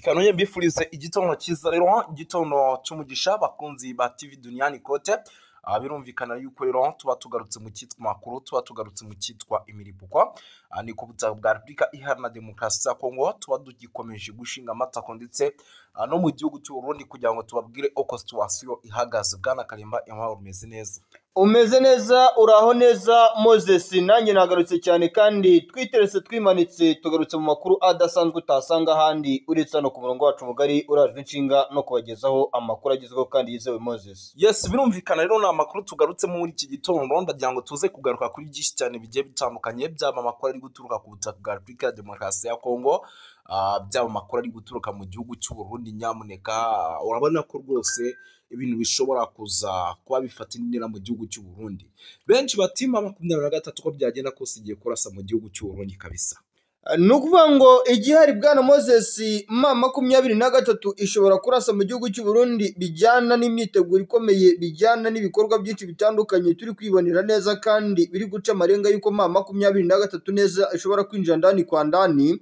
Kanonye mbifurize igitondo cyiza rero, igitondo cy'umugisha bakunzi ba TV Duniani Kote. Birumvikana yuko rero tuba tugarutse mu cyitwa makuru, tuba tugarutse mu cyitwa imiripuko. Ni ku butaka bwa Repubulika Iharanira Demokarasi ya Kongo, tuba tugikomeje gushinga amatako ndetse no mu gihugu cy'u Burundi kugira ngo tubabwire uko situation ihagaze. Bwana Karimba Emmanuel, umeze neza? Umeze neza, uraho neza Moses, nanjye nagarutse cyane kandi twiteretse twimanitse, tugarutse mu makuru adasanzwe utasanga ahandi uretse hano ku murongo wacu mugari urajwe inshinga no kubagezaho amakuru agezweho kandi yizewe Moses. Yes, birumvikana rero ni amakuru tugarutsemo muri iki gitondo. Ndagira ngo tuze kugaruka kuri byinshi cyane bigiye bitandukanye, byaba amakuru ari guturuka ku butaka bwa Repubulika ya Demokarasi ya Kongo, byaba amakuru ari guturuka mu gihugu cy'u Burundi. Nyamuneka, urabona ko rwose ibintu bishobora kuza kuba bifata intera mu gihugu cy'u Burundi. Benshi batima 23 ko byagenda kose igiye kurasa mu gihugu cy'u Burundi kabisa. Ni ukuvuga ngo igihari bwana Moses, M23 ishobora kurasa mu gihugu cy'u Burundi bijyana n'imyiteguro ikomeye, bijyana n'ibikorwa byinshi bitandukanye turi kwibonera neza kandi biri guca amarenga y'uko M23 neza ishobora kwinjira ndani kwa ndani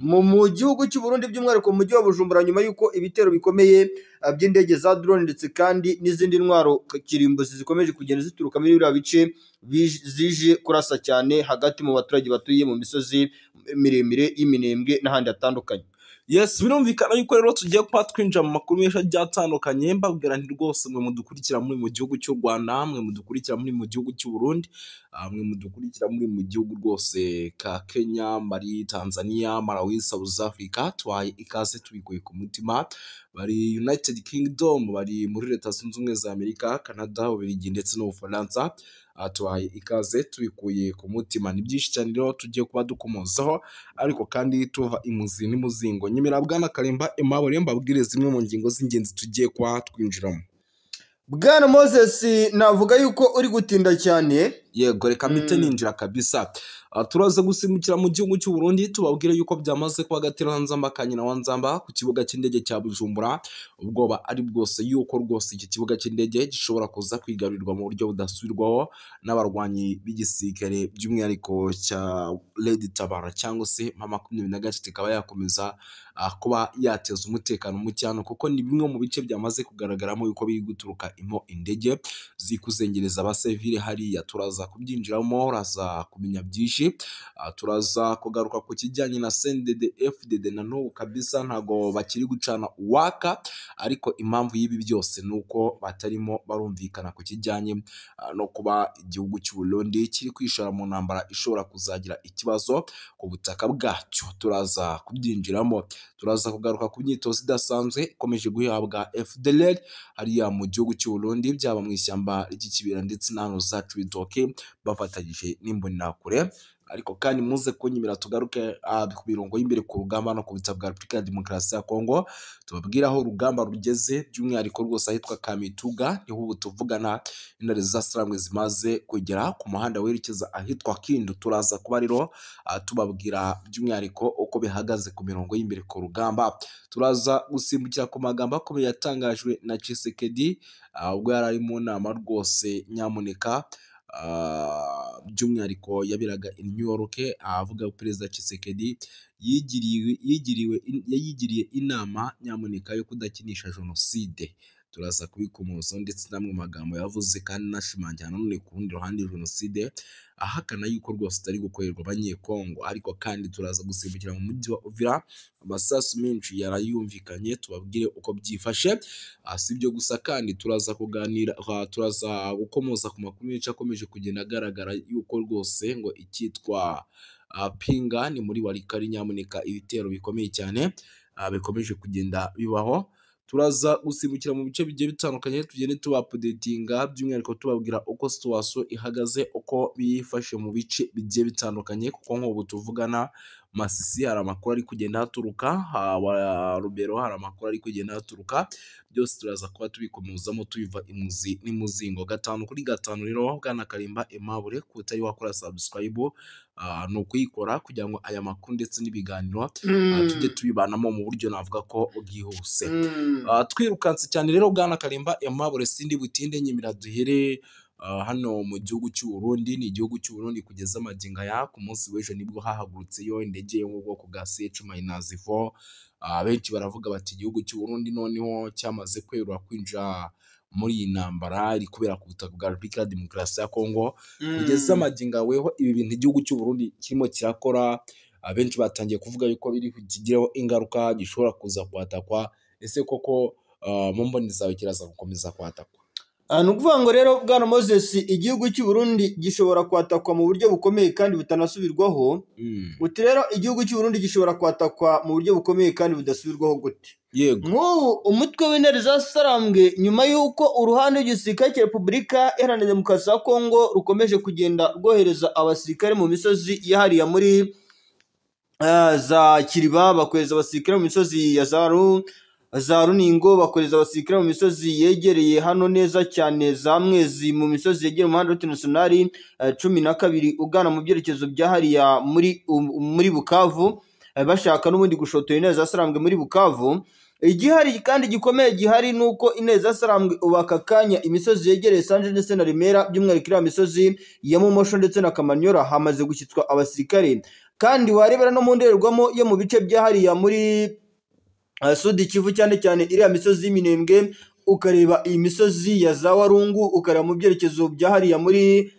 mu gihugu cy'u Burundi, by'umwihariko mu mujyi wa Bujumbura, nyuma y'uko ibitero bikomeye by'indege za drone ndetse kandi n'izindi ntwaro kirimbuzi zikomeje kugenda zituruka muri biriya bice zije kurasa cyane hagati mu baturage batuye mu misozi miremire y'iminembwe n'ahandi hatandukanye. Yes, birumvikana yuko rero tugiye kuba twinjira mu makuru menshi agiye atandukanye. Mbabwira nti rwose mwe mudukurikira muri mu gihugu cy'u Rwanda, mwe mudukurikira muri mu gihugu cy'u Burundi, mwe mudukurikira muri mu gihugu rwose ka Kenya, Mali, Tanzania, Malawi, South Africa, tubahaye ikaze tubikuye ku mutima. Bari United Kingdom, bari muri Leta Zunze Ubumwe za Amerika, Canada, Ububiligi ndetse n'Ubufaransa, tubahaye ikaze tubikuye ku mutima. Ni byinshi cyane rero tugiye kuba dukomozaho, ariko kandi tuva imuzi n'imuzingo. Nyemera Bwana Karimba Aimable mbabwire zimwe mu ngingo z'ingenzi tugiye kuba twinjiramo. Bwana Moses, navuga yuko uri gutinda cyane. Yego, reka mpite ninjira kabisa. Turaza gusimbukira mu gihugu cy'u Burundi, tubabwire yuko byamaze kuba Agatereranzamba ka nyina wa Nzamba ku kibuga cy'indege cya Bujumbura. Ubwoba ari bwose yuko rwose iki kibuga cy'indege gishobora kuza kwigarurirwa mu buryo budasubirwaho n'abarwanyi b'igisirikare, by'umwihariko cya Red Tabara cyangwa se M23, ikaba yakomeza kuba yateza umutekano muke hano, kuko ni bimwe mu bice byamaze kugaragaramo yuko biri guturuka imo indege zikuzengereza abasivile hariya. Turaza kubyinjiramo, uraza kumenya byinshi. Turaza kugaruka ku kijyanye na CNDD FDD, na n'ubu kabisa ntago bakiri gucana uwaka, ariko impamvu y'ibi byose ni uko batarimo barumvikana ku kijyanye no kuba igihugu cy'u Burundi kiri kwishora mu ntambara ishobora kuzagira ikibazo ku butaka bwacyo. Turaza kubyinjiramo, turaza kugaruka ku myitozo idasanzwe ikomeje guhabwa FDLR hariya mu gihugu cy'u Burundi, byaba mu ishyamba ry'ikibira ndetse n'ahantu za Cibitoke, bafatanyije n'imbonerakure. Ariko kandi muze kunyemera tugaruke ku mirongo y'imbere ku rugamba no ku butaka bwa Repubulika ya Demokarasi ya Kongo, tubabwire aho urugamba rugeze, by'umwihariko rwose ahitwa Kamituga niho ubu tuvugana intare za Sarangwe zimaze kugera ku muhanda werekeza ahitwa Kindu. Turaza kuba rero tubabwira by'umwihariko uko bihagaze ku mirongo y'imbere ku rugamba. Turaza gusimbukira ku magambo akomeye yatangajwe na Tshisekedi ubwo yari ari mu nama rwose, nyamuneka, by'umwihariko yaberaga i New York, avuga ko Perezida Tshisekedi yigiriye inama nyamuneka yo kudakinisha jenoside. Turaza kubikomozaho ndetse n'amwe mu magambo yavuze kandi anashimangira nanone ku rundi ruhande jenoside, ahakana yuko rwose itari gukorerwa abanyekongo. Ariko kandi turaza gusimbukira mu mujyi wa Uvira, amasasu menshi yarayumvikanye, tubabwire uko byifashe. Si ibyo gusa kandi turaza kuganira, turaza gukomoza ku makuru menshi akomeje kugenda agaragara yuko rwose ngo icyitwa Pinga ni muri Walikari, nyamuneka ibitero bikomeye cyane bikomeje kugenda bibaho. Turaza gusimbukira mu bice bigiye bitandukanye, tugende tubapudetinga by'umwihariko tubabwira uko situation ihagaze, uko bifashe mu bice bigiye bitandukanye, kuko nk'ubu tuvugana Masisi hari amakuru ari kugenda haturuka, Rubero hari amakuru ari kugenda haturuka, byose turaza kuba tubikomozamo tubiva imuzi n'imuzingo. 5 kuri 5 rero Bwana Karimba Aimable, ku utari wakora subscribe ni ukuyikora kugira ngo aya makuru ndetse n'ibiganiro tujye tubibanamo mu buryo navuga ko bwihuse. Twirukanse cyane rero Bwana Karimba Aimable, sindi butinde, nyemera duhere hano mu gihugu cy'u Burundi. Ni igihugu cy'u Burundi kugeza magingo aya, ku munsi w'ejo nibwo hahagurutseyo indege yo mu bwoko bwa CH-4 Abenshi baravuga bati igihugu cy'u Burundi noneho cyamaze kwerura kwinjira muri iyi ntambara iri kubera ku butaka bwa Repubulika ya Demokarasi ya Kongo. Kugeza amagingo aweho ibi bintu igihugu cy'u Burundi kirimo kirakora, abenshi batangiye kuvuga yuko biri kukigiraho ingaruka, gishobora kuza kwatakwa. Ese koko mu mboni zawe kiraza gukomeza kwatakwa? Ni ukuvuga ngo rero bwana Moses, igihugu cy'u Burundi gishobora kwatakwa mu buryo bukomeye kandi butanasubirwaho. Uti rero igihugu cy'u Burundi gishobora kwatakwa mu buryo bukomeye kandi budasubirwaho gute? Yego. Nk'ubu umutwe w'intare za Sarambwe, nyuma y'uko uruhande rw'igisirikare cya Repubulika Iharanira Demokarasi ya Kongo rukomeje kugenda rwohereza abasirikare mu misozi yahariye muri za Kiriba, bakohereza abasirikare mu misozi ya za Runingo, bakohereza abasirikare mu misozi yegereye hano neza cyane za Mwezi, mu misozi yegereye umuhanda route nationale 12 ugana mu byerekezo bya hariya muri Bukavu, bashaka n'ubundi gushotora intare za Sarambwe muri Bukavu. Igihari kandi gikomeye gihari ni uko intare za Sarambwe ubu aka kanya imisozi yegereye Sanje ndetse na Remera, by'umwihariko iriya misozi ya Mumosho ndetse na Kamanyora, hamaze gushyitswa abasirikare. Kandi warebera no mu ndorerwamo yo mu bice bya hariya muri Sud Kivu, cyane cyane iriya misozi y'Iminembwe, ukareba iyi misozi ya za Warungu, ukareba mu byerekezo bya hariya muri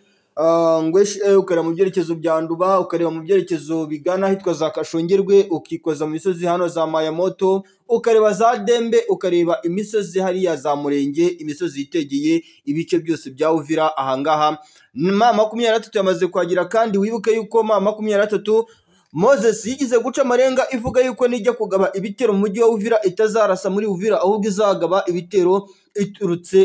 Ngweshe, ukareba mu byerekezo bya Nduba, ukareba mu byerekezo bigana ahitwa za Kashongerwe, ukikoza mu misozi hano za Mayamoto, ukareba za Dembe, ukareba imisozi hariya za Murenge, imisozi yitegeye ibice byose bya Uvira. Ahangaha M23 yamaze kuhagera. Kandi wibuke yuko M23 Moses yigize guca amarenga ivuga yuko nijya kugaba ibitero mu mujyi wa Uvira itazarasa muri Uvira, ahubwo izagaba ibitero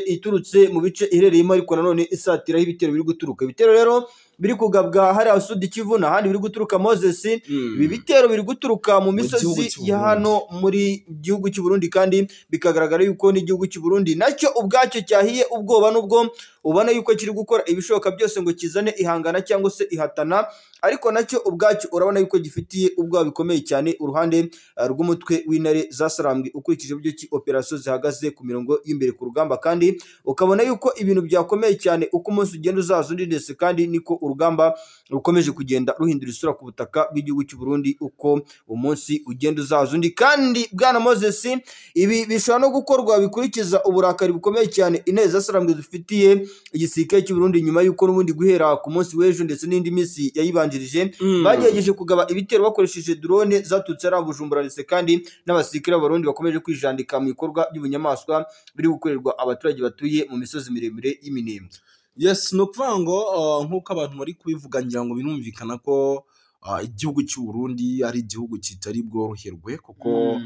iturutse mu bice iherereyemo, ariko nanone isatiraho ibitero biri guturuka. Ibitero rero biri kugabwa hariya Sud Kivu n'ahandi biri guturuka Moses, ibi bitero biri guturuka mu misozi ya hano muri gihugu cy'u Burundi, kandi bikagaragara yuko n'igihugu cy'u Burundi nacyo ubwacyo cyahiye ubwoba, nubwo ubona yuko kiri gukora ibishoboka byose ngo kizane ihangana cyangwa se ihatana, ariko nacyo ubwacyo urabona yuko gifitiye ubwoba bikomeye cyane uruhande rw'umutwe w'intare za Sarambwe, ukurikije uburyo ki operasiyo zihagaze ku mirongo y'imbere ku rugamba. Kandi ukabona yuko ibintu byakomeye cyane uko umunsi ugenda uzaza undi, ndetse kandi niko urugamba rukomeje kugenda ruhindura isura ku butaka bw'igihugu cy'u Burundi uko umunsi ugenda uzaza undi. Kandi bwana Moses, ibi bishobora no gukorwa bikurikiza uburakari bukomeye cyane intare za Sarambwe zifitiye igisirikare cy'u Burundi, nyuma y'uko n'ubundi guhera ku munsi w'ejo ndetse n'indi minsi yayibanjirije bagerageje kugaba ibitero bakoresheje drone zaturutse ari Bujumbura, ndetse kandi n'abasirikare b'Abarundi bakomeje kwijandika mu bikorwa by'ubunyamaswa biri gukorerwa abaturage batuye mu misozi miremire y'Iminembwe. Yes, ni ukuvuga ngo nk'uko abantu bari kubivuga, ngira ngo birumvikana ko igihugu cy'u Burundi ari igihugu kitari bworoherwe, kuko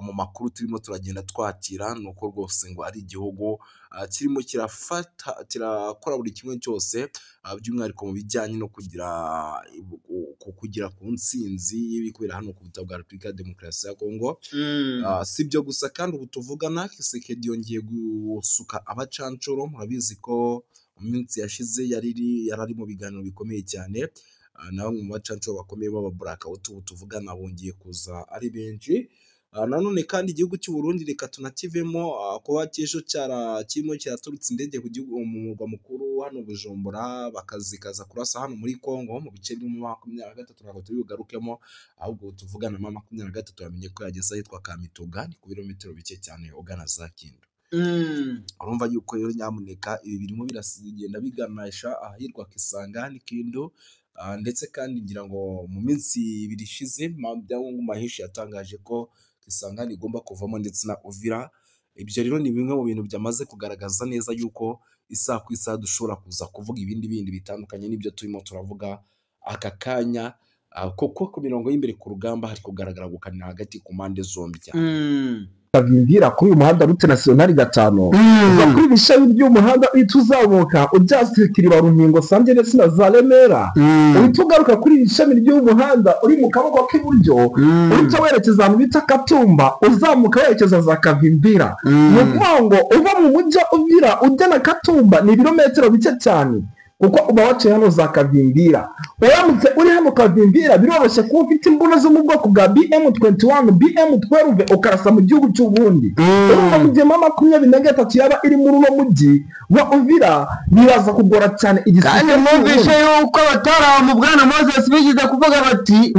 mu makuru turimo turagenda twakira ni uko rwose ngo ari igihugu kirimo kirafata kirakora buri kimwe cyose, by'umwihariko mu bijyanye no kugira ku ntsinzi y'ibikubera hano ku butaka bwa Repubulika ya Demokarasi ya Kongo. Si ibyo gusa kandi ubu tuvugana Tshisekedi yongeye gusuka abacancuro. Murabizi ko mu minsi yashize yari ari mu biganiro bikomeye cyane na bamwe mu bacancuro bakomeye b'aba blackout, ubu tuvugana bongeye kuza ari benshi. Nanone kandi igihugu cy'u Burundi reka tunakivemo, kuba cy'ejo kirimo kiraturutse indege ku gihugu mu murwa mukuru hano Bujumbura, bakazikaza kurasa hano muri Kongo mu bice birimo 23, ntabwo turi bugarukemo, ahubwo tuvugana M23 bamenye ko yageze ahitwa Kamituga, ni ku birometero bike cyane ugana za Kindu. Urumva yuko rero nyamuneka ibi birimo biragenda biganisha ahirwa Kisangani, Kindu, ndetse kandi ngira ngo mu minsi ibiri ishize Byangungu Maheshi yatangaje ko Kisangani igomba kuvamo ndetse na Uvira. Ibyo rero ni bimwe mu bintu byamaze kugaragaza neza yuko isaha ku isaha dushobora kuza kuvuga ibindi bindi bitandukanye n'ibyo turimo turavuga aka kanya, kuko ku mirongo y'imbere ku rugamba hari kugaragara gukanira hagati ku mpande zombi cyane. Kavimvira kuri uyu muhanda route nationale 5, uva kuri bishami by'umuhanda uhita uzamuka ujya Kiriba, Ruhingo, Sange ndetse na za Remera, uhita ugaruka kuri iri shami ry'umuhanda uri mu kaboko k'iburyo, uhita werekeza ahantu bita Katumba, uzamuka werekeza za Kavimvira. Ni ukuvuga ngo uva mu mujyi Uvira ujya na Katumba ni ibirometero bike cyane. Kuko uba waciye hano za Kavimbira. Uramutse uri hano Kavimbira biroroshye kuba ufite imbunda zo mu bwoko bwa BM21, BM12 ukarasa mu gihugu cy'u Burundi. Urumva mu gihe M23 yaba iri muri uno mujyi wa Uvira biraza kugora cyane igisirikare. Kandi mwumvishe yuko abataramu bwana Moses bigeze kuvuga bati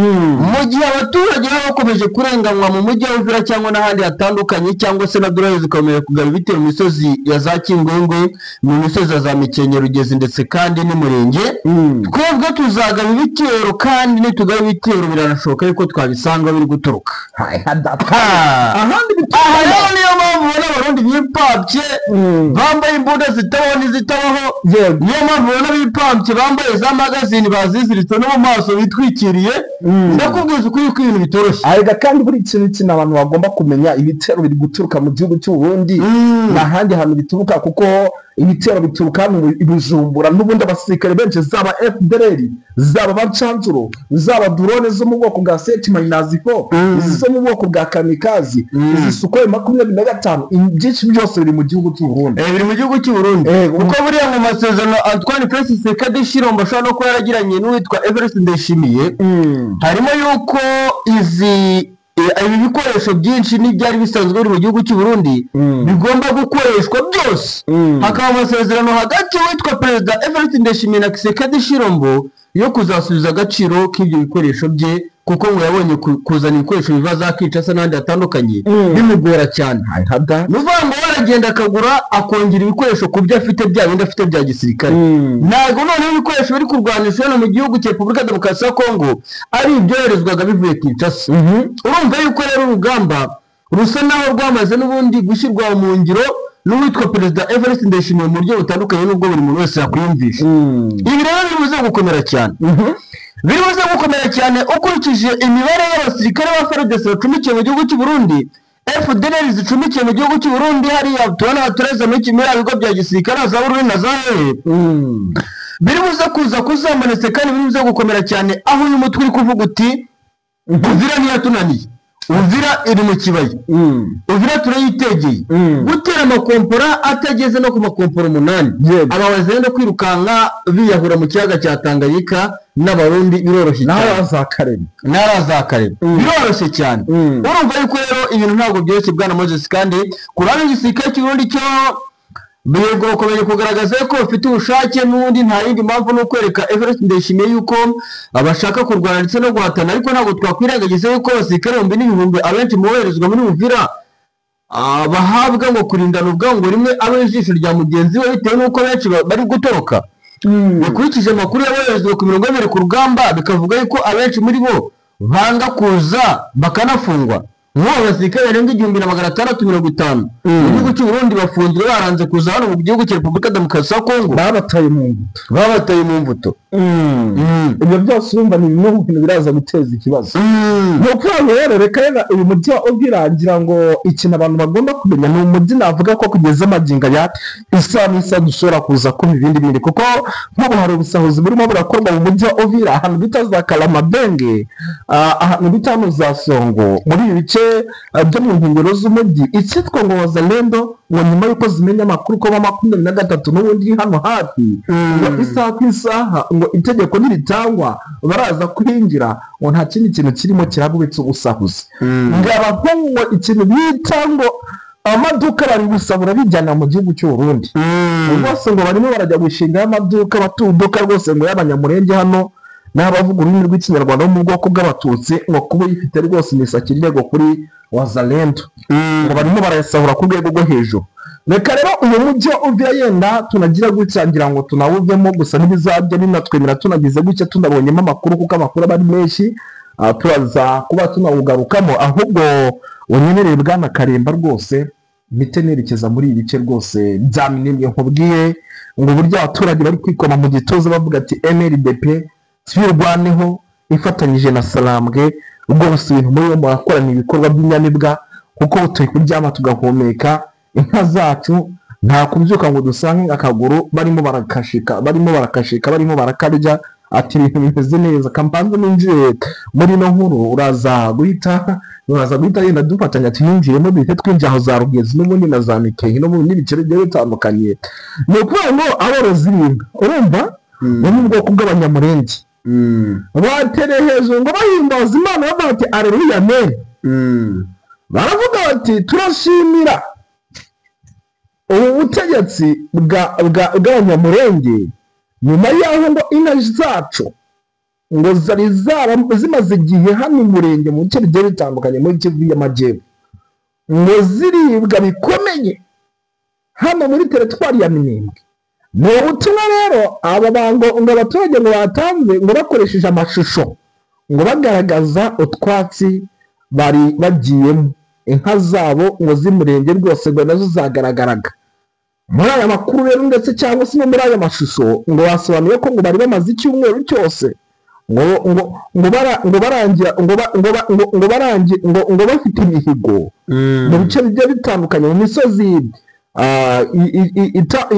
mu gihe abaturage baba bakomeje kurenganywa mu mujyi wa Uvira cyangwa n'ahandi hatandukanye, cyangwa se na drone zikomeye kugaba ibitero mu misozi ya za Kingwengwe, mu misozi ya za Mikenke, Rugezi ndetse kandi n'Umurenge, twebwe tuzagaba ibitero, kandi nitugaba ibitero biranashoboka yuko twabisanga biri guturuka ahandi. Aha rero niyo mpamvu ubona Abarundi bipapye bambaye imbunda zitabaho n'izitabaho, niyo mpamvu ubona bipapye bambaye za magazine baziziritse no mu maso bitwikiriye. Ndakubwiza ukuri ko ibintu bitoroshye. Arega kandi buri kintu abantu bagomba kumenya, ibitero biri guturuka mu gihugu cy'u Burundi n'ahandi hantu bituruka, kuko ibitero bituruka mu Bujumbura n'ubundi abasirikare benshi zaba FDLR, zaba bacanzuro, zaba drone zo mu bwoko bwa 7-4, izi zo mu bwoko bwa kamikazi, izi Sukhoi 25, byinshi byose biri mu gihugu cy'u Burundi. Biri mu gihugu cy'u Burundi. Kuko buriya mu masezerano Antoine Felix Tshisekedi Tshilombo ashobora no kuba yaragiranye n'uwitwa Evariste Ndayishimiye, harimo yuko izi ibi bikoresho byinshi n'ibyari bisanzwe biri mu gihugu cy'u Burundi bigomba gukoreshwa byose. Hakaba amasezerano hagati y'uwitwa Perezida Evariste Ndayishimiye na Tshisekedi Tshilombo yo kuzasubiza agaciro k'ibyo bikoresho bye, kuko ngo yabonye kuzana ibikoresho biva za Kinshasa n'ahandi hatandukanye bimugora cyane. Ni ukuvuga ngo baragenda akagura akongera ibikoresho ku byo afite, bya bindi afite bya gisirikare. Ntabwo noneho ibikoresho biri kurwanisha hano mu gihugu cya Repubulika Demokarasi ya Kongo ari ibyoherezwaga bivuye Kinshasa. Urumva yuko rero urugamba rusa naho rwamaze n'ubundi gushyirwa mu ngiro n'uwitwa Perezida Evariste Ndayishimiye mu buryo butandukanye n'ubwo buri muntu wese yakwiyumvisha. Ibi rero bibuze gukomera cyane. Biribuze gukomera cyane ukurikije imibare y'abasirikare ba FARDC bacumbikiye mu gihugu cy'u Burundi, FDLR zicumbikiye mu gihugu cy'u Burundi, hariya tubona abaturage muri kimwe ibigo bya gisirikare za Burundi na za hehe. Biribuze kuza kuzamanitse kandi biribuze gukomera cyane, aho uyu mutwe uri kuvuga uti Uvira ntiyatunaniye, Uvira iri mu kibaya, Uvira turayitegeye. Gutera amakompora atageze no ku makompora 8, aba bazenda kwirukanka biyahura mu kiyaga cya Tanganyika n'Abarundi biroroshye cyane. N'abazakarema biroroshye cyane. Urumva yuko rero ibintu ntabwo byoroshye bwana Moses, kandi kurana igisirikare cy'u Burundi cyo yego bakomeje kugaragaza ko bafite ubushake n'ubundi nta yindi mpamvu no kwereka Evariste Ndayishimiye yuko abashaka kurwana ndetse no guhatana, ariko ntabwo twakwirengagiza yuko abasirikare ibihumbi n'ibihumbi abenshi mu boherezwa muri Uvira bahabwa ngo kurindana ubwabo ngo rimwe abe ijisho rya mugenzi we, bitewe n'uko benshi bari gutoroka. Bikurikije amakuru yaboherezwa ku mirongo y'ibiri ku rugamba, bikavuga yuko abenshi muri bo banga kuza bakanafungwa. Nk'ubu abasirikare barenga 1650 mu gihugu cy'u Burundi bafunzwe baranze kuza hano mu gihugu cya Repubulika Demokarasi ya Kongo, babataye mu mbuto. Babataye mu mbuto. Ibyo byose urumva ni bimwe mu bintu biraza guteza ikibazo. Ni ukuvuga ngo rero reka rero uyu mujyi wa Uvira ngira ngo ikintu abantu bagomba kumenya ni umujyi navuga ko kugeza amagingo aya isaha n'isaha dushobora kuza kumva ibindi bindi, kuko nk'ubu hari ubusahuzi burimo burakorwa mu mujyi wa Uvira, ahantu bita za Kalamabenge, ahantu bita hano za Songo, muri ibi bice byo mu nkengero z'umujyi. Icyitwa ngo Wazalendo ngo nyuma y'uko zimenya amakuru ko 23 n'ubundi hano hafi, ngo isaha ku isaha ngo itegeko niritangwa baraza kwinjira, ngo nta kindi kintu kirimo kirabubitse ubusahuzi. Ngo abahungu ngo ikintu bita ngo amaduka bari gusabura bijyana mu gihugu cy'u Burundi. Rwose ngo barimo barajya gushinga amaduka batuduka rwose ngo y'abanyamurenge hano n'abavuga ururimi rw'ikinyarwanda bo mu bwoko bw'abatutsi, ngo kuba uyifite rwose ni irego kuri Wazalendo, ngo barimo barayasahura ku rwego rwo hejuru. Reka rero uyu mujyi wa Uvira yenda tunagira gutya ngira ngo tunawuvemo, gusa ntibizabyo ninatwemera tunagize gutya tunabonyemo amakuru, kuko amakuru aba ari menshi, turaza kuba tunawugarukamo. Ahubwo unyemerere bwana Karemba rwose mpite nerekeza muri ibi bice rwose bya Minembwe, nkubwiye ngo uburyo abaturage bari kwikoma mu gituza bavuga ati MRDP twirwaneho ifatanyije na Salambwe, rwose ibintu muri bo murakorana ibikorwa by'inyamibwa, kuko turi kuryama tugahumeka inka zacu, nta kubyuka ngo dusange akaguru barimo barakashika, barimo barakashika, barimo barakarya, ati ibintu bimeze neza. Kampanze ninjiye muri ino nkuru uraza guhita yenda dufatanya tuyinjiremo, duhite twinjira aho za Rugezi n'ubundi na za Mikenke n'ubundi n'ibice bigiye bitandukanye. Ni ukuvuga ngo aborozi b'inka, urumva bo mu bwoko bw'Abanyamurenge batereye hejuru ngo bahimbaza Imana bavuga bati aleluya amen. Baravuga bati turashimira ubu butegetsi bw'Abanyamurenge nyuma y'aho ngo inka zacu ngo zari zimaze igihe hano Umurenge mu bice bigiye bitandukanye muri Kivu y'Amajyepfo ngo ziribwa bikomeye hano muri teritwari ya Minembwe. Ni ubutumwa rero aba bango ngo abaturage ngo batanze ngo bakoresheje amashusho ngo bagaragaza utwatsi bari bagiyemo, inka zabo ngo z'Umurenge rwose ngo nazo zagaragaraga muri aya makuru rero, ndetse cyangwa se no muri aya mashusho ngo basobanuye ko ngo bari bamaze icyumweru cyose ngo ngo ngo barangira ngo ngo ngo barangi ngo ngo bafite imihigo mu bice bigiye bitandukanye mu misozi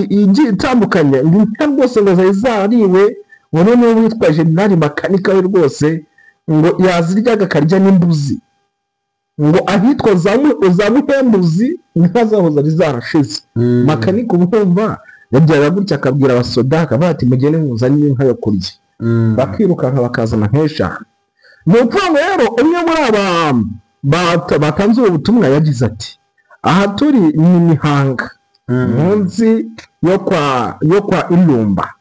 igiye itandukanye, inka rwose ngo zari zariwe, ngo noneho witwa Jenerali Makanika we rwose ngo yaziryaga akarya n'imbuzi, ngo ahitwa za Muhembuzi inka zaho zari zarashize. Makanika ubumva yajyaga gutya akabwira abasoda akavuga ati mugende muzane inka yo kurya, bakirukanka bakazana nk'eshanu. Ni ukuvuga ngo rero umwe muri aba batanze ubu butumwa yagize ati aha turi ni Mihanga munsi yo kwa Ilumba,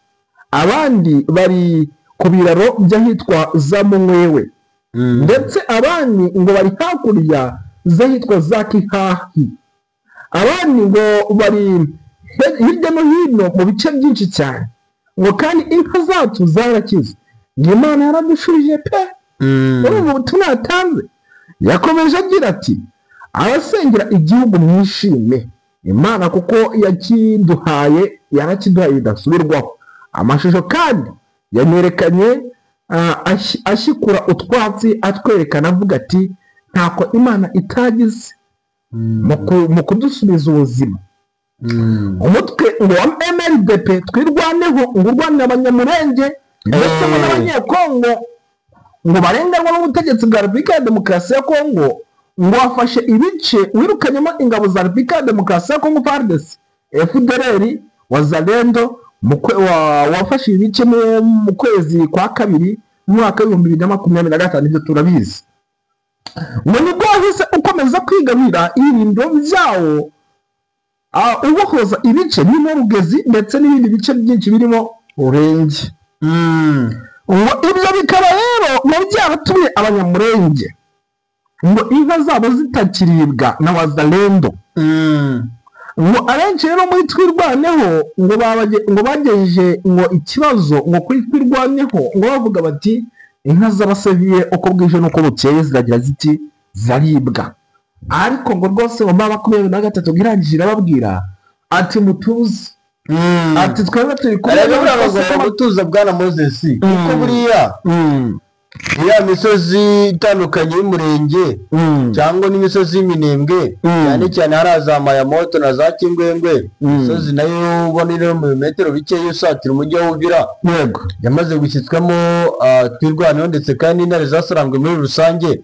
abandi bari ku biraro by'ahitwa za Munkwewe, ndetse abandi ngo bari hakurya z'ahitwa za Kihahi, abandi ngo bari hirya no hino mu bice byinshi cyane, ngo kandi inka zacu zarakize, Imana yaradushubije pe. Urumva ubutumwa yatanze. Yakomeje agira ati abasengera igihugu mwishime Imana kuko yakiduhaye, yarakiduhaye bidasubirwaho. Amashusho kandi yanerekanye ashikura utwatsi atwerekana avuga ati ntako Imana itagize mu kudusubiza ubuzima. Umutwe ngo wa MRDP twirwaneho ngo urwanire Abanyamurenge ndetse n'Abanyekongo ngo barenganwa n'ubutegetsi bwa Repubulika ya Demokarasi ya Kongo, ngo wafashe ibice wirukanyemo ingabo za Repubulika ya Demokarasi ya Kongo FARDC, FDLR, Wazalendo, wafashe ibice mu kwezi kwa kabiri mu mwaka 2025, ibyo turabizi. Ngo nibwo wahise ukomeza kwigarurira ibirindo byawo, ubohoza ibice birimo Rugezi ndetse n'ibindi bice byinshi birimo Rurenge. Ngo ibyo bikaba rero ngo byaratumye Abanyamurenge ngo inka zabo zitakiribwa na Wazalendo. Ngo abenshi rero muri Twirwaneho ngo bagejeje ngo ikibazo ngo kuri Twirwaneho, ngo bavuga bati inka z'abaseviye uko bwije n'uko bukeye ziragira ziti zaribwa, ariko ngo rwose ngo M23 irangije irababwira ati mutuze, ati twebwe turi kumwe. Bagomba gutuza bwana Moses, kuko buriya ya misozi itandukanye y'Umurenge cyangwa n'imisozi y'Iminembwe, cyane cyane hari za Mayamoto na za Kingwengwe, imisozi nayo ubona iri mu metero bike usatira umujyi wa Uvira, yego yamaze gushyitswamo Twirwaneho ndetse kandi n'intare zasarangwe muri rusange.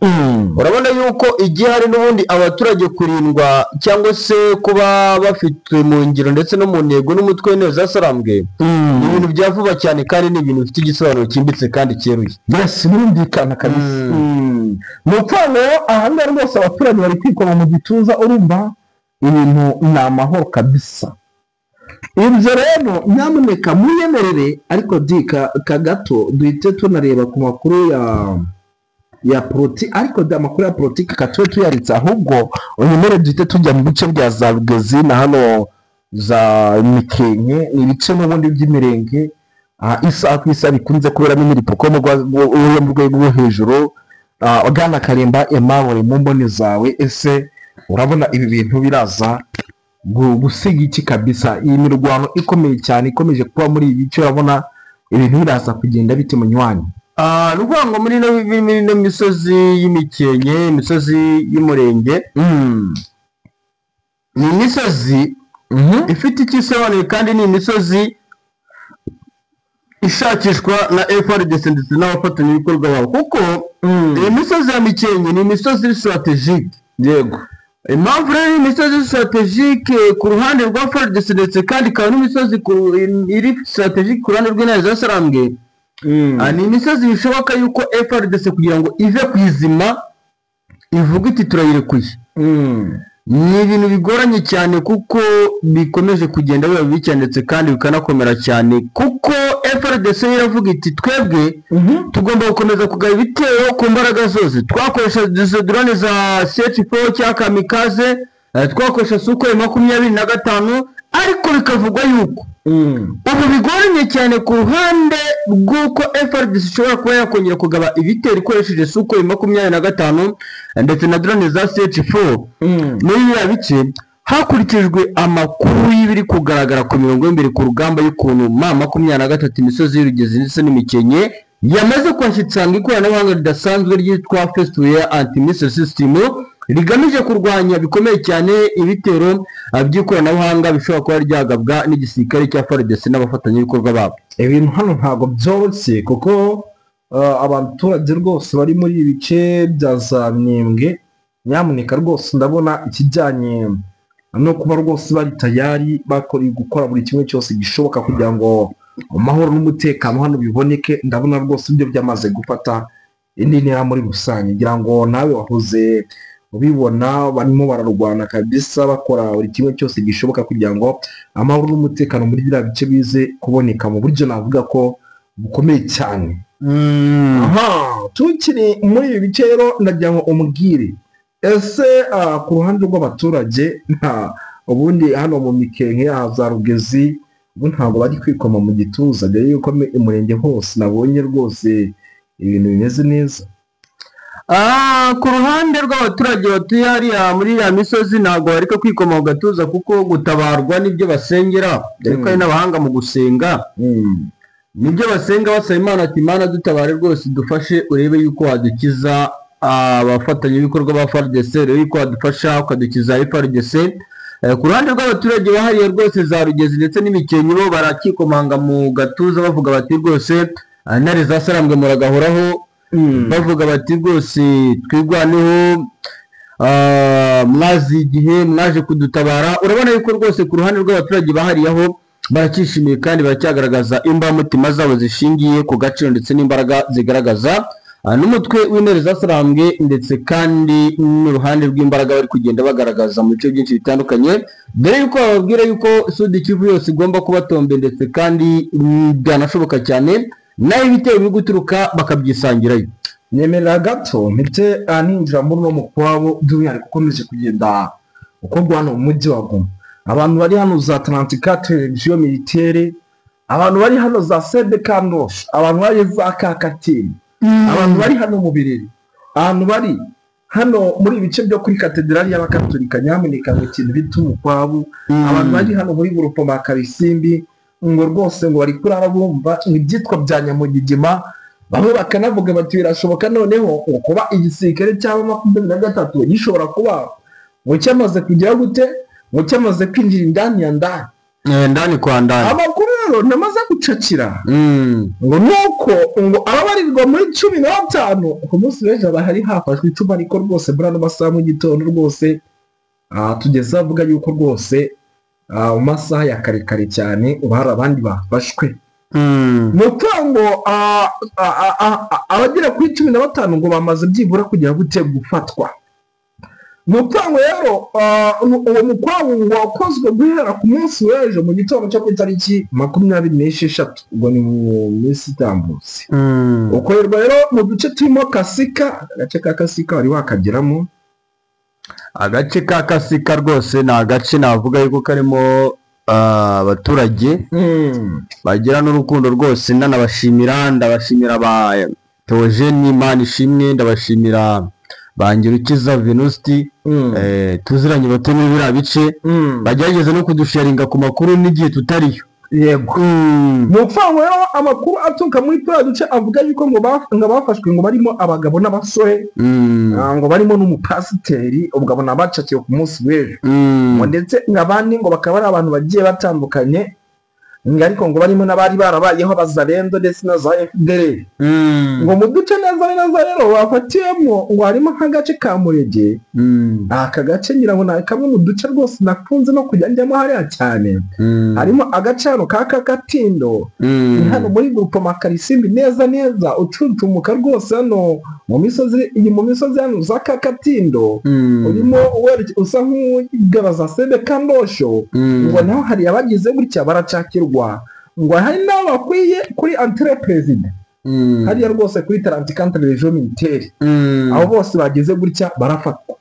Urabona yuko igihe hari n'ubundi abaturage kurindwa cyangwa se kuba bafite mu ngiro ndetse no mu ntego n'umutwe w'intare zasarambwe, ni ibintu bya vuba cyane kandi ni ibintu bifite igisobanuro cyimbitse kandi cyeruye. Yes, birumvikana kabisa. Ni ukuvuga ngo aha ngaha rwose abaturage bari kwikoma mu gituza, urumva ibintu ni amahoro kabisa. Ibyo rero nyamuneka munyemerere, ariko gato duhite tunareba ku makuru ya politiki, ariko amakuru ya politiki katube tuyaritse, ahubwo unyemere duhite tujya mu bice bya za Rugezi na hano za Mikenke, ni ibice n'ubundi by'imirenge isaha ku isaha bikunze kuberamo imiripuko yo mu rwego rwo hejuru. Bwana Karimba Aimable, mu mboni zawe ese urabona ibi bintu biraza gusiga iki kabisa? Iyi mirwano ikomeye cyane ikomeje kuba muri ibi bice, urabona ibintu biraza kugenda bite munywanyi? Ni ukuvuga ngo muri ino misozi y'Imikenke, imisozi y'Umurenge, ni imisozi ifite icyo isobanuye kandi ni imisozi ishakishwa na FARDC ndetse n'abafatanyabikorwa babo, kuko iyi misozi ya Mikenke ni imisozi strategique. Yego. Impamvu rero imisozi strategique ku ruhande rwa FARDC ndetse kandi ikaba n'imisozi iri strategique ku ruhande rw'intare za Sarambwe, ni imisozi bishoboka yuko FARDC kugira ngo ive ku izima ivuga iti turayirekuye, ni ibintu bigoranye cyane kuko bikomeje kugenda biba bibi cyane ndetse kandi bikanakomera cyane, kuko FARDC iravuga iti twebwe tugomba gukomeza kugaba ibitero ku mbaraga zose, twakoresha izo drone za CH4 cyangwa kamikaze, twakoresha Sukhoi 25, ariko bikavugwa yuko ubu bigoranye cyane ku ruhande rw'uko FARDC ishobora kuba yakongera kugaba ibitero ikoresheje Sukhoi 25 ndetse na drone za CH4 muri biriya bice, hakurikijwe amakuru y'ibiri kugaragara ku mirongo y'imbere ku rugamba y'ukuntu M23 imisozi y'Urugezi ndetse n'Imikenke yamaze kuhashyitsanga ikoranabuhanga ridasanzwe ryitwa Festware Anti-Missile System rigamije kurwanya bikomeye cyane ibitero by'ikoranabuhanga bishobora kuba ryagabwa n'igisirikare cya FARDC n'abafatanyabikorwa babo. Ibintu hano ntabwo byoroshye kuko abaturage rwose bari muri ibi bice bya za Minembwe, nyamuneka rwose ndabona ikijyanye no kuba rwose bari tayari bakora gukora buri kimwe cyose gishoboka kugira ngo amahoro n'umutekano hano biboneke. Ndabona rwose ibyo byamaze gufata indi ntera muri rusange, ngira ngo nawe wahoze ubibona barimo bararwana kabisa bakora buri kimwe cyose gishoboka kugira ngo amahoro n'umutekano muri biriya bice bize kuboneka mu buryo navuga ko bukomeye cyane. Aha tukiri muri ibi bice rero ndagira ngo umbwire ese ku ruhande rw'abaturage nta ubundi hano mu Mikenke aha za Rugezi ubu ntabwo bari kwikoma mu gituza, dore yuko umurenge hose nabonye rwose ibintu bimeze neza. Ku ruhande rw'abaturage batuye hariya muri iriya misozi ntabwo bareka kwikoma mu gatuza kuko gutabarwa nibyo basengera, dore ko hari n'abahanga mu gusenga, nibyo basenga basaba Imana ati Imana dutabare rwose dufashe urebe yuko wadukiza abafatanyabikorwa ba FARDC, urebe yuko wadufasha ukadukiza FARDC. Ku ruhande rw'abaturage bahariye rwose za Rugezi ndetse n'Imikenke bo barakikomanga mu gatuza bavuga bati rwose intare za Sarambwe muragahoraho, bavuga bati rwose twirwaneho, mwazi igihe mwaje kudutabara. Urabona yuko rwose ku ruhande rw'abaturage bahariyeho baracyishimiye kandi baracyagaragaza imbamutima zabo zishingiye ku gaciro ndetse n'imbaraga zigaragaza n'umutwe w'intare za Sarambwe ndetse kandi n'uruhande rw'imbaraga bari kugenda bagaragaza mu bice byinshi bitandukanye, dore yuko bababwira yuko Sud Kivu yose igomba kubatombe ndetse kandi byanashoboka cyane naho ibitero biri guturuka bakabyisangirayo. Nyemerera gato mpite ninjira muri uno mukwabo by'umwihariko ukomeje kugenda ukorwa hano mu mujyi wa Goma. Abantu bari hano za Atlantica Televiziyo Militaire, abantu bari hano za CDK Nord, abantu bari za Kakatini, abantu bari hano mu Birere, abantu bari hano muri ibice byo kuri katedrali y'Abakatolika, nyamuneka mu kintu bita umukwabu, abantu bari hano muri Burupoma Karisimbi ngo rwose ngo bari kurara bumva ibyitwa bya Nyamugigima, bamwe bakanavuga bati birashoboka noneho ngo kuba igisirikare cyaba 23 gishobora kuba ngo cyamaze kugera gute, ngo cyamaze kwinjira indani ya ndani, Ndani kwa ndani. Amakuru rero namaze gucakira ngo nuko ngo ababarirwa muri 15 ku munsi w'ejo bahari hafashwe 10, ariko rwose muri ano masaha mu gitondo rwose tugeze avuga yuko rwose mu masaha ya kare kare cyane ubu hari abandi bafashwe. Ni ukuvuga ngo abagera kuri 15 ngo bamaze byibura kugera gute gufatwa. Ni ukuvuga ngo rero uwo mukwabu ngo wakozwe guhera ku munsi w'ejo mu gitondo cyo ku itariki 26, ubwo ni mu minsi itambutse. Ukorerwa rero mu duce turimo Kasika, agace ka Kasika wari wakageramo. Agace ka Kasika rwose ni agace navuga yuko karimo abaturage bagira n'urukundo rwose, ndanabashimira, ndabashimira ba Theogene Imanishimwe, ndabashimira Bangirukiza Venusti, tuziranye batuye muri biriya bice, bagerageza no kudusharinga ku makuru n'igihe tutariyo. Yego. Ni ukuvuga ngo rero amakuru aturuka muri turiya duce avuga yuko ngo bafashwe ngo barimo abagabo n'abasore, ngo barimo n'umupasiteri, ubwo abo nabacakiwe ku munsi w'ejo. Ngo ndetse ngo abandi ngo bakaba ari abantu bagiye batandukanye. Ngo ariko ngo barimo n'abari barabayeho abazarendo ndetse na za FDL. Ngo mu duce neza neza rero bafatiyemo ngo harimo nk'agace ka Murege. Aka gace ngira ngo ni kamwe mu duce rwose nakunze no kujya njyamo hariya cyane. Harimo agace hano ka Kakatindo, ni hano muri Groupement Karisimbi neza neza, ucucumuka rwose hano mu misozi, iyi mu misozi hano za Kakatindo, urimo usa nk'ugabaza Sebe Kandosho. Ngo naho hari abagize gutya baracakirwa, ngo hari n'abo bakwiye kuri entrée président hariya rwose kuri 34 région militaire, abo bose bagize gutya barafatwa.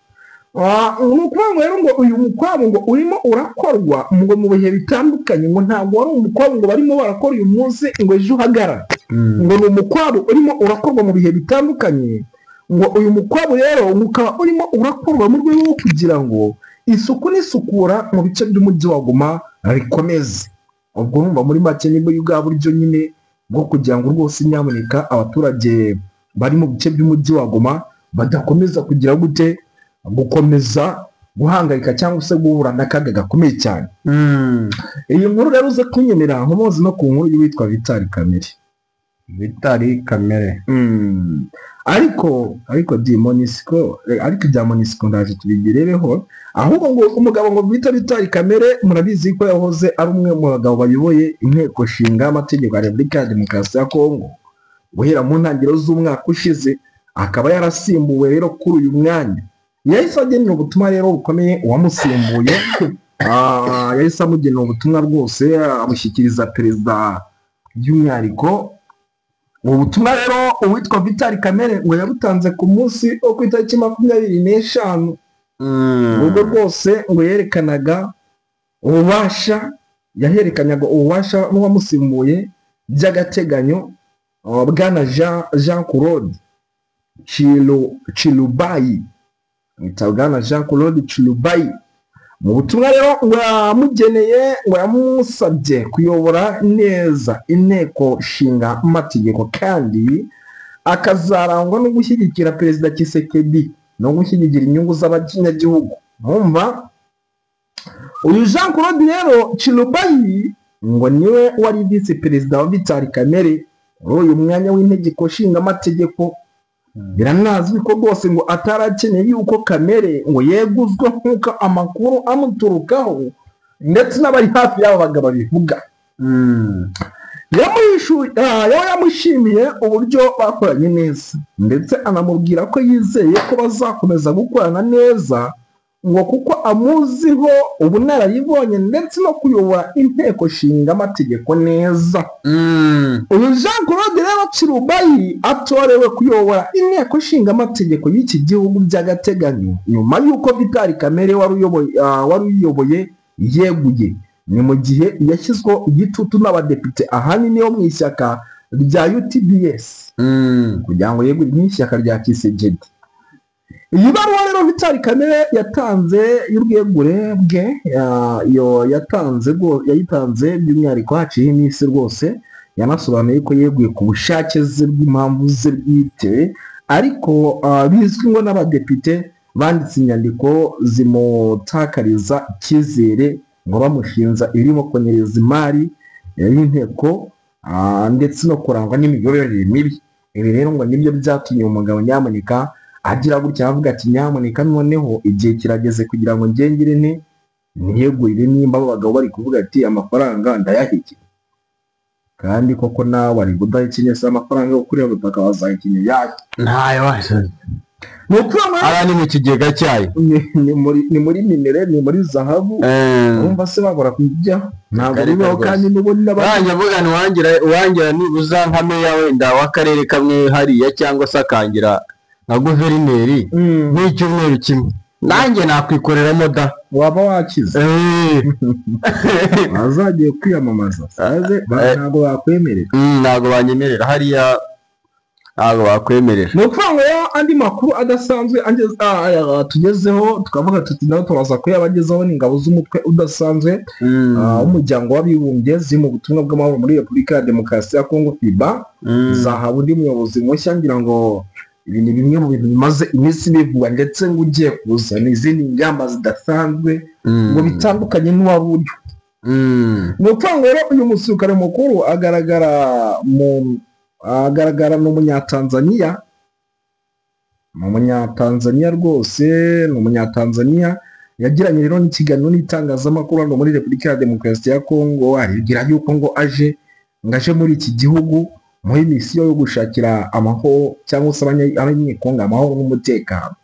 Ni ukuvuga ngo rero ngo uyu mukwabu ngo urimo urakorwa ngo mu bihe bitandukanye, ngo ntabwo wari umukwabu ngo barimo barakora uyu munsi ngo ejo uhagarare, ngo ni umukwabu urimo urakorwa mu bihe bitandukanye. Ngo uyu mukwabu rero ukaba urimo urakorwa mu rwego rwo kugira ngo isuku n'isukura mu bice by'umujyi wa Goma rikomeze. Ubwo urumva muri make ni muri bwa buryo nyine bwo kugira ngo rwose nyamuneka abaturage bari mu bice by'umujyi wa Goma badakomeza kugira gute, gukomeza guhangayika cyangwa se guhura n'akaga gakomeye cyane. Iyi nkuru rero uze kunyemera nkomozi no ku nkuru y'uwitwa Vital Kamerhe. Vital Kamerhe. Ariko di Monisco, ariko ibya Monisco ndaje tubigerereho. Ahubwo ngo umugabo ngo bita Vital Kamerhe murabizi ko yahoze ari umwe mu bagabo bayoboye inteko nshinga amategeko ya Repubulika ya Demokarasi ya Kongo guhera mu ntangiriro z'umwaka ushize, akaba yarasimbuwe rero kuri uyu mwanya. Yahise agenera ubutumwa rero bukomeye uwamusimbuye. Yahise amugenera ubutumwa rwose amushyikiriza perezida by'umwihariko. Ubu butumwa rero uwitwa Vital Kamerhe ngo yabutanze ku munsi wo ku itariki 25. Ubwo rwose ngo yerekanaga ububasha, yaherekanyaga ububasha n'uwamusimbuye by'agateganyo, bwana Jean Claude Chilubayi. Bwana Jean Claude Chilubayi. Mu butumwa rero ngo yamugeneye, ngo yamusabye kuyobora neza inteko nshinga mategeko, kandi akazarangwa no gushyigikira perezida Tshisekedi no gushyigikira inyungu z'abanyagihugu. Mwumva uyu Jean Claude rero Chilubayi ngo niwe wari vice perezida wa Vital Kamerhe muri uyu mwanya w'inteko nshinga mategeko. Biranazwi ko rwose ngo atarakeneye yuko Kamerhe ngo yeguzwe nk'uko amakuru amuturukaho ndetse n'abari hafi y'abo bagabo babivuga. Yamushimiye uburyo bakoranye neza, ndetse anamubwira ko yizeye ko bazakomeza gukorana neza, ngo kuko amuziho ubunararibonye ndetse no kuyobora inteko nshinga amategeko neza. Uyu Jean Claude rero Chilubayi atorewe kuyobora inteko nshinga amategeko y'iki gihugu by'agateganyo nyuma y'uko Vital Kamerhe wari uyoboye yeguye. Ni mu gihe yashyizweho igitutu n'abadepite ahanini bo mu ishyaka rya UTBS kugira ngo yegure n'ishyaka rya Tshisekedi. Iyi baruwa rero Vital Kamerhe yatanze y'urwegure bwe, yayitanze by'umwihariko haciye iminsi rwose, yanasobanuye ko yeguye ku bushake ze bw'impamvu ze bwite, ariko bizwi ngo n'abadepite banditse inyandiko zimutakariza icyizere ngo bamushinza irimo konyereza imari y'inteko ndetse no kurangwa n'imiyoborere mibi. Ibi rero ngo nibyo byatumye umugabo nyamuneka agira gutya avuga ati nyamuneka noneho igihe kirageze kugira ngo ngengere nte ntiyegurire, nimba abo bagabo bari kuvuga ati amafaranga ndayahike, kandi koko nawe ari kudahikinye se amafaranga yo kureba butaka wazahikinye yayo ntayo ara ni mu kigega cyayo, ni muri minere, ni muri zahabu, urumva se babura kujya ntabwo bibaho. Kandi n'ubundi n'abanje avuga uwangira nibuza nka meya wenda w'akarere kamwe hariya cyangwa se akangira nka guverineri nk'icyumweru kimwe, nanjye nakwikoreramo da waba wakize. Azagiye kwiyamamaza ntabwo bakwemerera, ntabwo banyemerera hariya, ntabwo bakwemerera. Ni ukuvuga ngo andi makuru adasanzwe tugezeho tukavuga tuti nawe turaza kuyabagezaho ni ingabo z'umutwe udasanzwe w'umuryango w'abibumbye ziri mu butumwa bw'amahoro muri Repubulika ya Demokarasi ya Kongo FIBA, zahawe undi muyobozi mushya. Ngira ngo ibi ni bimwe mu bintu bimaze iminsi bivugwa, ndetse ngo ugiye kuzana izindi ngamba zidasanzwe ngo bitandukanye n'uwari uriho. Ni ukuvuga ngo rero uyu musirikare mukuru agaragara ni Umunyatanzaniya, ni Umunyatanzaniya rwose, ni Umunyatanzaniya. Yagiranye rero n'ikiganiro n'itangazamakuru hano muri Repubulika ya Demokarasi ya Kongo, aribwira yuko ngo aje muri iki gihugu muri misiyo yo gushakira amahoro cyangwa se Abanyekongo amahoro n'umutekano.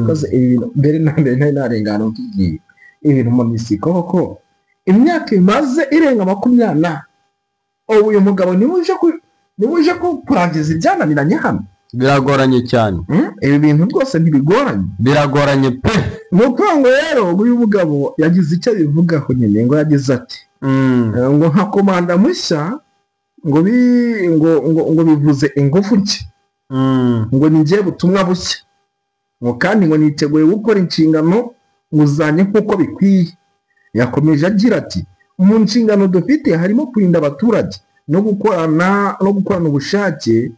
Koze ibi bintu mbere na mbere ntari narengana tubwiye ibintu mu misi koko imyaka imaze irenga 20 na ubu, uyu mugabo niwe uje kurangiza ibyananiranye hano. Biragoranye cyane. Ibi bintu rwose ntibigoranye? Biragoranye pe. Ni ukuvuga ngo rero uyu mugabo yagize icyo abivugaho nyine, ngo yagize ati ngo nka komanda mushya ngo bi ngo ngo ngo bivuze ingufu nshya, ngo ni njye butumwa bushya, ngo kandi ngo niteguye gukora inshingano nguzanye nk'uko bikwiye. Yakomeje agira ati: "Mu nshingano dufite harimo kurinda abaturage no gukorana ubushake."